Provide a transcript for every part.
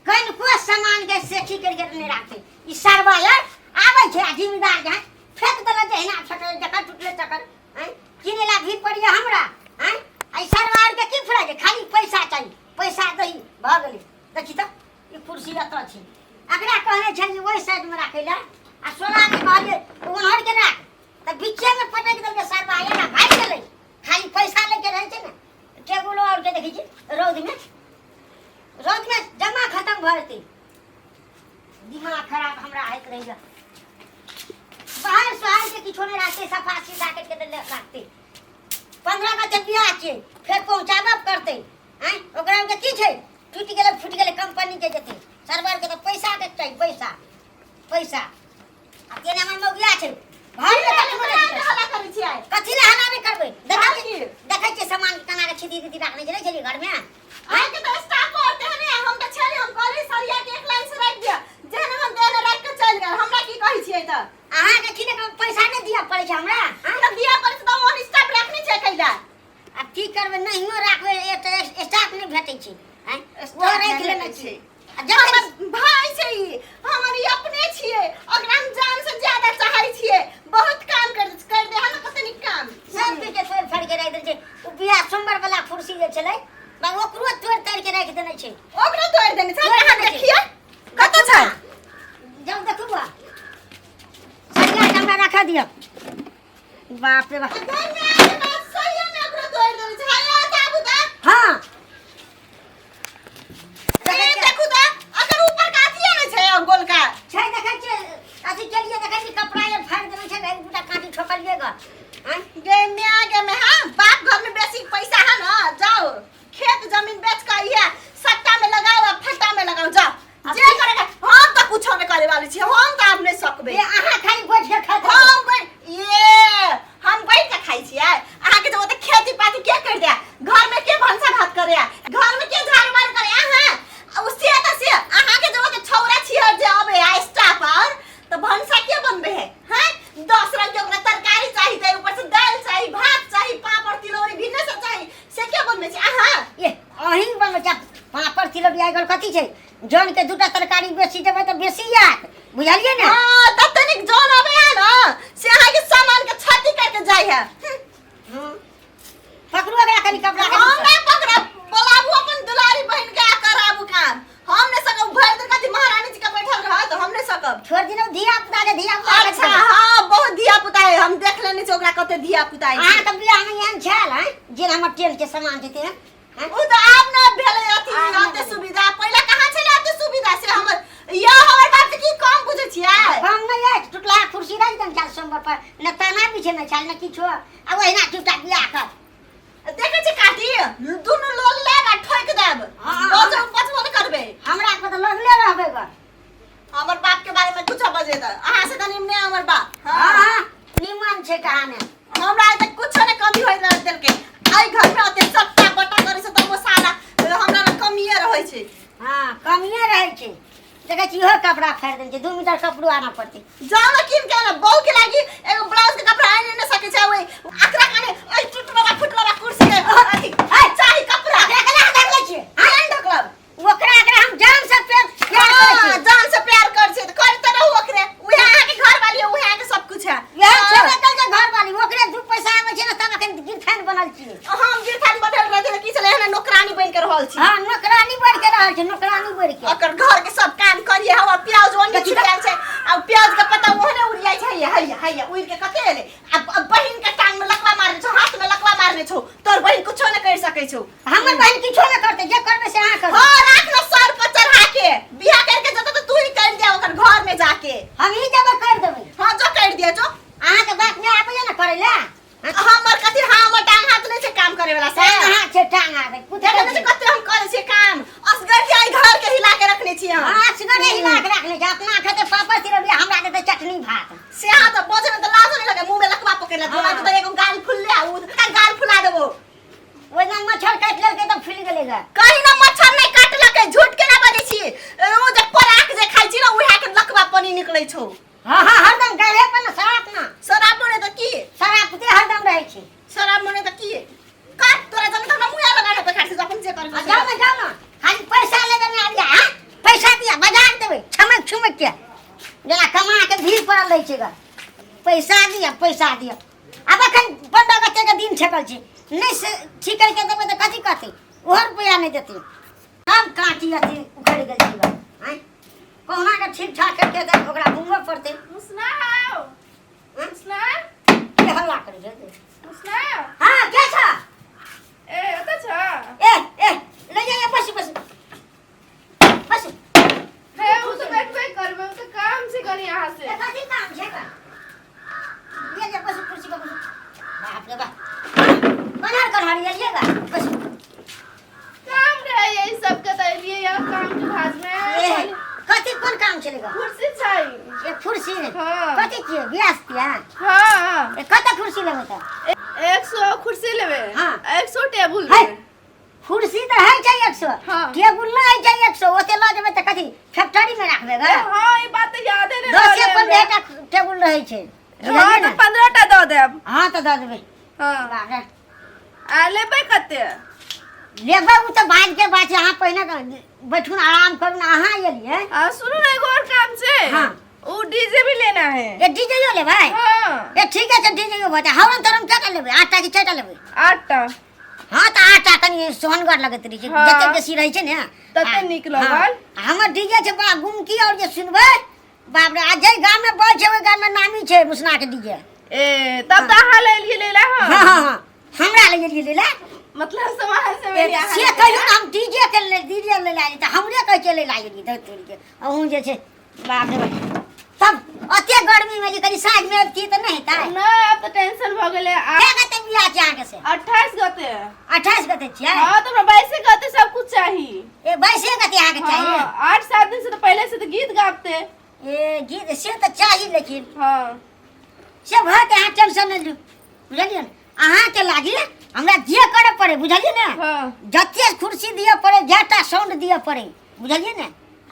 कनिको सामान के सेठी करके नहि राखतै ई सरवा यार आबै छै आ जिम्मेदार जहाँ फेंक देलक जहिना फेंकल जकर टूटले तकर आँय किनै ला भीड़ पड़ैया हमरा आँय आ ई सरवा आरके की फुराइ छै खाली पैसा चाही पैसा दही भऽ गेलै देखी तऽ ई कुर्सी एतऽ छै एकरा कहने छलियै ओहि साइडमे राखै लए आ सोनाके कहलियै ओम्हर के राख तऽ बीचेमे पटकि देलकै सरवा एना भागि गेलै खाली पैसा लैके रहै छै ने टेबुलो आरके देखै छी रौदमे रौदमे जमा खतम भऽ जेतै दिमाग खराब हमरा होइत रहैया बाहर सोहार के किछो नहि राखतै सफा सीधा करके तऽ राखतै 15 गो के बियाह छियै फेर पहुँचाबऽ करतै आँय ओकरा के की छै टूटि गेलै फूटि गेलै कंपनी के जेतै सरवर के तऽ पैसा के चाही पैसा पैसा आ तेना हमर मौगिया छै घर में कथी ले हल्ला करै छियै कथी ले हल्ला नहि करबै देखै छियै देखै छियै सामान केना के छिदी दीदी राखने छै छलियै घर में अहाँके तऽ स्टाफ और तेहने हम तऽ छली हम कहली सरिया के एक लाइन से राखि दिअ जेहन हम देने राखि के चलि गेल हमरा की कहै छियै तऽ अहाँके की ने पैसा नहि दिअ पड़ै छै हमरा तऽ दिअ पड़ै छै तऽ ओहन स्टाफ रखने छै कैला आब की करबै नहियो राखबै स्टाफ नहि भेटै छै आँय ओहो राखि लेने छी आ हमर भाय छै ई हमर ई अपने छियै ओकरा हम जान से ज्यादा चाहै छियै बहुत काम कर कर दे हम कते नीक काम सब किछु के तोड़ि फाड़ि के राखि देने छै ओ बियाह सोमवार वाला कुर्सी जे छलै बा ओकरो तोड़ि ताड़ि के राखि देने छै ओकरो तोड़ि देने छै अहाँ देखिए कतऽ छै जाउ देखू बा सरिया के हमरा राखऽ दिअ बाप रे बाप हाँ देखू तऽ अगर ऊपर का अथी ने छै गोलका छै देखै छियै अथी केलियै देखै छी कपड़ा आर फाड़ि देने छै एक दूटा काँटी ठोकलियै ग आँय गे म्या गे में हाँ बाप घर में बेसी पैसा है ना जाओ खेत जमीन बेच के आइए सट्टा में लगाओ आ फट्टा में लगाओ जाओ जे करेगा हम तो कुछो नहीं करे वाली छी हम तो आब नहीं सकबे ए अहाँ खाली बैठ के खाइत रहबै। हम बैठ ये हम बैठ के खाइ छियै अहाँके जे ओते खेती पाती के कर दे घर में के भनसा भात करे घर में के झाड़ू मारू करे अहाँ उ से त से अहाँके जे ओते छौरा छियै जे अबे आ स्टाफ और त भनसा के बनबे है हैं 10 रंग के ओकरा तरकारी चाही ते ऊपर से दाल चाही भात चाही पापड़ तिलौरी भिन्न से चाही से के बनबे छै अहाँ ए अहीं बनबै छै पापड़ तिलौरी आइ काल्हि कथी छै जन के दूटा तरकारी बेसी देबै तऽ बेसी आयत बुझलियै ने हाँ तब तनिक जौन अबे है ना से अहाँ के सामान के क्षति करके जाय है पकड़ू एकरा कनि कपड़ा के हम नहीं पकड़ब बोलाबू अपन दुलारी बहन के आ कराबू काम हम नहीं सकब भरि दिन कथी महारानी जी के बैठल रह तो हम नहीं सकब छोड़ दिनौ धिया पुता के धिया पुता अच्छा हाँ बहुत धिया पुता है हम देख लेने छी ओकरा कते धिया पुता है अहाँ के बियाह में एहन छल हैं जे हमर तेल के सामान देते हैं उ तऽ आब न भेलै अथी आब न अते भेलै। सुविधा पहिले कहाँ छलै अते सुविधा से हमर यौ हमर बाप के की कम बुझै छियै कम नहि अछि टुटला कुर्सी राखि देने छल सोमवार पर ने ताना बिछेने छल ने किछो आ ओहिना टूटा बियाह कर देखै छी काटी दुनू लोल लेब आ ठोकि देब हाँ, हाँ। बजो बचबो नहि करबै हमरा के तऽ लगले रहबै ग हमर बाप के बारे में कुछ बजे तऽ अहाँ से तऽ निमने हमर बाप हाँ हाँ निमन छै कहानी हमरा आइ तक कुछो नहि कमी होइत रह देलकै एहि घर में ओते सट्टा बट्टा करै छै तब ओ साला हमरा लग कमिए रहै छै हाँ कमिए रहै छै देखै छी इहो कपड़ा फाड़ि देने छै 2 मीटर कपड़ो आनऽ पड़तै जाओ ना किन के आना बहू के लागी एगो ब्लाउज के कपड़ा आनि नहि सकै छै ओहि अकरा काने ओहि टुटलवा फुटलवा कुर्सी के अथी चाही कपड़ा एकरा केना ढकलै छियै आनि ढकलब ओकरा एकरा हम जान से प्यार प्यार करै हाँ, छी जान से प्यार कर छै तऽ करते रहू ओकरे उहे अहाँके घर वाली है उहे अहाँके सब कुछ है यह छेबे कल जे घर वाली ओकरे दू पैसा आबै छै ने तब अखन गिरफान बनल छियै हम गिरफान बनल रहते तऽ की छलै एहने नौकरानी बनि के रहल छी हाँ नौकरानी बढ़ के रहल छै नौकरानी बढ़ के ओकर घर के सब काम करिए हवा प्याज ओने छिड़ियाल छै आ प्याज के पत्ता ओहने उड़ियाइ छै हैया हैया हैया उड़ के कते एलै आ बहिन के टांग में लकवा मारने छौ हाथ में लकवा मारने छौ तोर बहिन कुछो नहि कर सकै छौ हमर बहन किछो नहि करतै जे करबै से अहाँ करबै हाँ राख न सर पर चढ़ा के बियाह करके जतो तो तू ही कर दिया ओकर घर में जाके हम ही जब कर देबै हाँ जो कर दिया जो अहाँके बात नहि आबैया ने करै लए हमर कथी हाँ हमर टांग हाथ नहीं छै काम करे वाला से टांग हाथ छै टांग हाथ कुछ देखै नहि छै कते हम करै छियै काम असगर के आई घर के हिला के रखने छियै हम हाँ असगरे हिला के रखने छै अपना खेते पापड़ तिरौरी हमरा देतै चटनी भात से अहाँ तऽ बजै में तऽ लाजो नहि लगे मुँह में लकवा पकड़ लेत हाँ। तऽ एगो गाल फुलले आ उ गाल फुला देबो ओहि दिन मच्छर काटि लेलकै तऽ फुलि गेलै गे कहीं ना मच्छर नहीं काटलकै झूठ के ना बजै छी ओ जे पराक जे खाइ छी ना उहे के लकवा पानी निकलै छौ हाँ हाँ हरदम गाले पर ना शराब ना शराब मने तऽ की शराब ते हरदम रहै छै शराब मने तऽ की काट तोरा जन तऽ हमरा मुँह लगा पे खाइ छी अपन जे कर आ जाओ ना जाओ ना खाली पैसा लेबे में आबि जा हाँ? पैसा छै गा पैसा दिअ पैसा दिअ। आब एखन 15 गते के दिन छकल छै, नहि से ठीक करके देबै तऽ कथी कहतै? ओहो रुपैआ नहि देतै। सब काँटी अथी उखड़ि गेल छै गा। आँय, कहुना के ठीक ठाक करके तऽ ओकरा घुमबऽ पड़तै। मुसना हौ। आँय? मुसना। के हल्ला करै छै? मुसना। हाँ, के छ? ए ओतऽ छ। ए ए ले जा, बस बस बस। हे उ तऽ बैठबे करबै, उ तऽ काम छै कनी अहाँ से। ए, कथी काम छै का? ले जा, बस कुर्सी पर बस। बाप रे बाप, कन्हर कन्हर एलियै गा, बस। काम रहे यही सब के तऽ एलियै यहाँ काम के भाज में। ए, कथी कोन काम छलै गा? कुर्सी छै। ए कुर्सी? हाँ। कथी छियै, बियाह तियाह? हाँ। ए, कते कुर्सी लेबै तऽ? 100 कुर्सी लेबै। हाँ। 100 टेबुल है। लेबै। कुर्सी तऽ होइ छै 100। हाँ। टेबुल नहि होइ छै 100। ओते लऽ जेबै तऽ कथी फैक्ट्री में राखबै गा? ए, हाँ, ई बात तऽ यादे नहि दसे रहलै 15 हमरा। टा टेबुल रहै छै। हाँ, बुझलियै तऽ ने? 15 टा दऽ देब। हाँ, तऽ दऽ देबै। हाँ। बाप रे। आ लेबै कते? लेबै ओ तऽ बाद के बात छै, अहाँ पहिने बैठू ने, आराम करू ने, अहाँ एलियै। आ सुनू ने, एगो और काम छै। हाँ। उ डीजे भी लेना है। ए डीजे यो लेबै? हाँ। ए ठीक है, डीजे यो भऽ हवन तरम केटा लेबै? 8टा कि 6टा लेबै? 8टा। हाँ, तऽ 8टा कनि सोहनगर लगैत रहै छै। हाँ। जते बेसी रहै छै ने तते नीक हाँ। लगल। हमर डीजे छै बा गुमकी, और जे सुनबै बाप रे, आ जाहि गाम में बज छै ओहि गाम में नामी छै मुसना के डीजे। ए तब तऽ अहाँ ले एलियै लेला। हाँ हाँ हाँ, हमरा ले गेलियै लेला। मतलब सामान से मेरी अहाँ से ले कहियो लेला। ने, हम डीजे के ले डीजे ले लाली तऽ हमरे कहै छै ले लाली धरि तोड़ि के। अहूँ जे छै बाप रे बाप, तब अते गर्मी में जे कनि साँझ में अबतियै तऽ नहि हेतै? नहि, आब तऽ टेंशन भऽ गेलै। के गते बियाह छै अहाँके से? 28 गते। 28 गते छियै? हाँ, तऽ हमरा 22 गते सब कुछ चाही। ए 22 गते अहाँके चाही? हाँ, 8-7 दिन से तऽ पहले से तऽ गीत गाबते। ए गीत से तऽ चाही, लेकिन हाँ। से भऽ तऽ अहाँ टेंशन नहि लिउ, बुझलियै ने? अहाँके लागी हमरा जे करऽ पड़े, बुझलियै ने? हाँ। जते कुर्सी दिअ पड़े, जेटा साउंड दिअ पड़े, बुझलियै ने?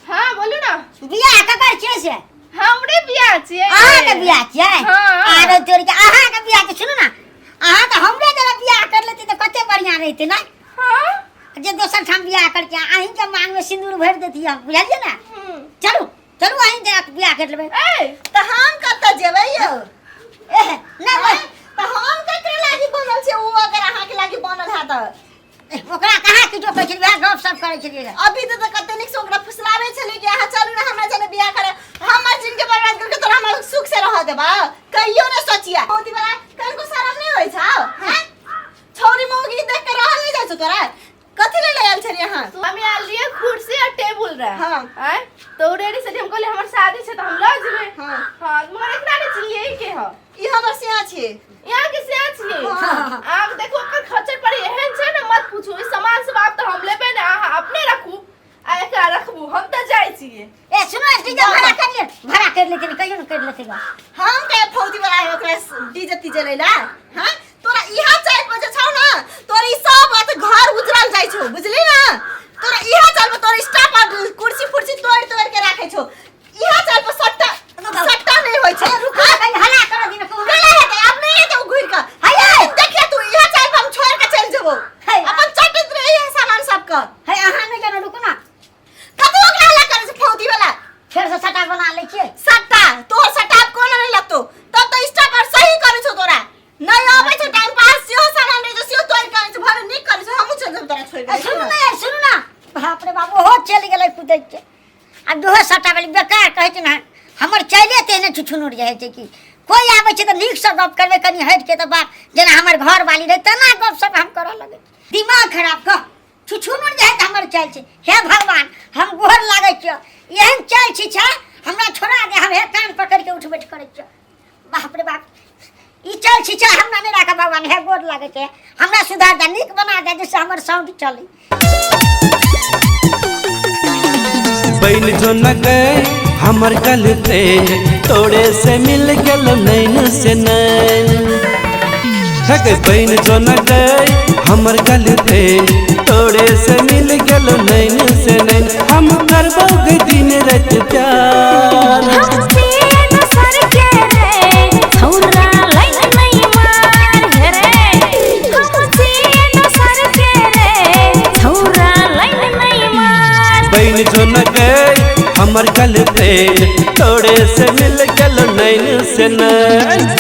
हाँ, बोलू ना। बियाह ककर छियै से? हमरे बियाह छियै। अहाँके बियाह छियै? हाँ। आरो तोड़ के अहाँके बियाह के सुनू ना, अहाँ तऽ हमरे जेना बियाह कर लेती तऽ कते बढ़िया रहितै ने? हाँ। जे दोसर ठाम बियाह करके अहींके मांग में सिंदूर भरि देती हम, बुझलियै ने? हम्म। चलू चलू, अहीं के बियाह कर लेबै। ए तऽ हम कतऽ जेबै यौ? ए नहि आँय? तऽ हम ककरा लागी बनल छै? ओ अगर अहाँके लागी बनल है तऽ ओकरा कहाँ किछो कहै छलियै, वएह गप सप करै छलियै रहए। अभी तऽ कते नीक से ओकरा फुसलाबै छलै कि अहाँ चलू ने हमरा जने बियाह करे। हमर जिनके बर्बाद करके तोरा हमरा सुख से रह देबा, कहियो ने सोचिया। मौती वाला कनको शरम नहीं होइ छौ? हैं, छौरी मौगी देख के रहल नहीं जाइ छौ तोरा? कथी ले आयल छली अहाँ? हम आयल रहियै कुर्सी और टेबुल रहे। हाँ। आँय, तो रेडी से हम कहलियै हमर शादी छै तऽ हम लऽ जेबै। हाँ। हाँ, मगर एकरा नहि चिन्हलियै, ई के ह? ई हमर सिया छी। यहाँ के सिया छियै? हाँ। आब देखो ओकर खच्चर पर एहन छै ने, मत पूछू। ई सामान सब आब तऽ हम लेबै ने, अहाँ अपने रखू आ एकरा रखबू, हम तऽ जाइ छियै। ए सुनो, डीजे भाड़ा कर ले, भाड़ा कर लेते, कहियो ने कर लेते। हम के फौजी वाला है ओकरा डीजे तीजे लैला? हां, तोरा इहा 4 बजे छौ ना, तोरा ई सब बात घर उजरल जाइ छौ, बुझली ना? तोरा इहा चाल पर तोरा स्टाफ और कुर्सी फुर्सी तोड़ तोड़ के राखे छौ। इहा चाल पर सट्टा सट्टा नहीं होय छै। रुक, कहीं हल्ला कर दिन को। केला हेतै? आब नहीं हेतै उ घुरि के। हैया। देखिए तू, इहा चाल पर हम छोड़ के चल जेबो। है। अपन चटित रही है सामान सब के। है, अहाँ नहि जानो, रुकू ना। कतौ ओकरा हल्ला करै छै फौजी वाला। फेर से सटा बना लै छियै। सट्टा तोहर सट्टा आब कोनो नहीं लगतो। तब तो स्टाफ और सही करै छौ, तोरा नहीं आबै छौ टाइम पास। सेहो सामान रहै छौ, सेहो तोड़ि के आनै छौ। भरे नीक करै छौ, हमहूँ चलि जेबौ तोरा छोड़ि ए के। सुनू ने, ए सुनू ना, बाप रे बाप, ओहो चलि गेलै कुदै के। आब दोहो सटा भेलै बेकार। कहै छै ने, हमर चले तेहने छुछुनुर जाइ छै कि कोइ आबै छै तऽ नीकसँ गप करबै कनि हटि के, तऽ बाप जेना हमर घर वाली रहै तेना गप सप हम करऽ लगै छी। दिमाग खराब कह छुछुनुर जाइ तऽ हमर चालि छै। हे भगवान, हम गोर लागै छियौ, एहन चालि छी छै हमरा छोड़ा दे। हम हे कान पकड़ि के उठ बैठ करै छियौ। बाप रे बाप, ई चालि छी छै, हमरा नहि राखऽ भगवान। हे गोर लागै छै, हमरा सुधार दे, नीक बना दे, जाहिसँ हमर साउंड चलै। बैल जो न गए हमर गर्लफ्रेंड, तोरे से मिल गेल नैन से नैन। हे गे बैल जो न गए हमर गर्लफ्रेंड, तोरे से मिल गेल नैन से नैन। हम करबो गे दिन रात प्यार। हम सीन सर के रे छौरा लाइन नहीं मार रे, हम सीन सर के रे छौरा लाइन नहीं मार। बैल जो न गए हमर गर्लफ्रेंड, तोरे से मिल गेल नैन से से नैन।